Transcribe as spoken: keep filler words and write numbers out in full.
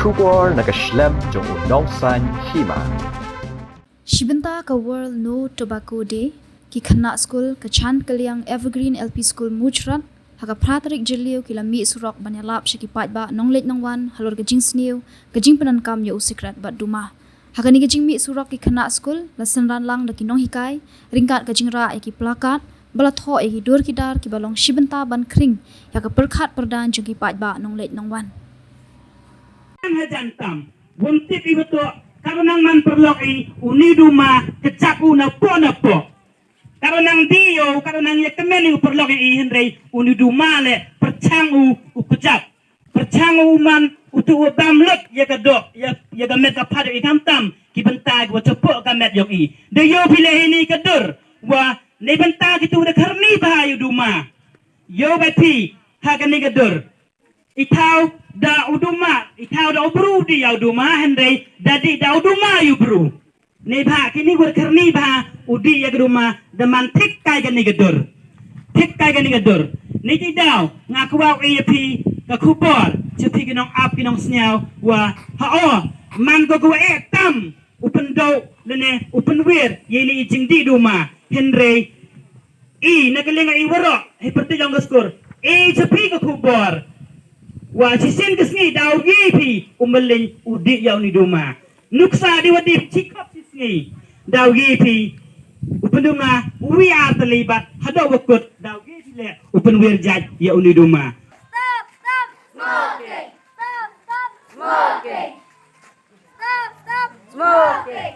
Khubor na ka shlem jong u nongsaiñ hima. Shibynta ka World No Tobacco Day, ki khynnah skul ka Chan Kaliang Evergreen L P School Mujrat, ha ka phra tarik Jylliew ki la mih surok ban ïalap sha ki paidbah nongleit nongwan halor ka jingsniew ka jingpyndonkam ïa u sikret bad duma. Ha kane ka jingmih surok ki khynnah skul la synran lang da ki nonghikai ryngkat ka jingrah ïa ki plakat ba la thoh ïa ki dur ki dar kiba long shibynta ban khring ïa ka pyrkhat pyrdan jong ki paidbah nongleit nongwan. Nang hajan tam, bun tip i betok, ka nang man pyrlok i, uni duma, kejap u na po na po. Ka nang di yo, ka nang ïa kemen i u pyrlok i, hynrei uni duma le, pyrchang u, u kejap. Pyrchang u man, u tu u bam lut, ïa ka dok, ïa, ïa ka met ka phad i kam tam, ki bynta ki wa chapok ka met yong i. Da yo phi le hini ka dur, wa, ne bynta ki tu da kharni ba yu duma. Yo ba phi, ha kani ka dur. I thaw da u duma, i thaw da u bru di ïa u duma, hynrei da di da u duma ïa u bru. Ni bha, kini gur kharni bha, u di ïa ka duma, da man thik kai kani ka dur. Thik kai kani ka dur. Ni ti daw, nga kwah u ïa phi, ka khubor, cha phi ki nong ap ki nong sniaw, wa, ha o, man ko ko e tam, u pyndaw, lene, u pynwir, ïa ni i jingdi duma, hynrei, I, na ka liang i warok, hi pyrti jong ka skur. I, cha phi ka khubor. Wa, shisien ka sngi, daw ye phi, u mylliñ, u di ïa uni duma. Nuksa di wa di, chi khop chi sngi. Daw ye phi, u pynduma, u wi ar tali bad, hadok wa kut, daw ye phi le, u pynwir jait, ïa uni duma. Stop, stop, smoking. Stop, stop, smoking. Stop, stop, smoking.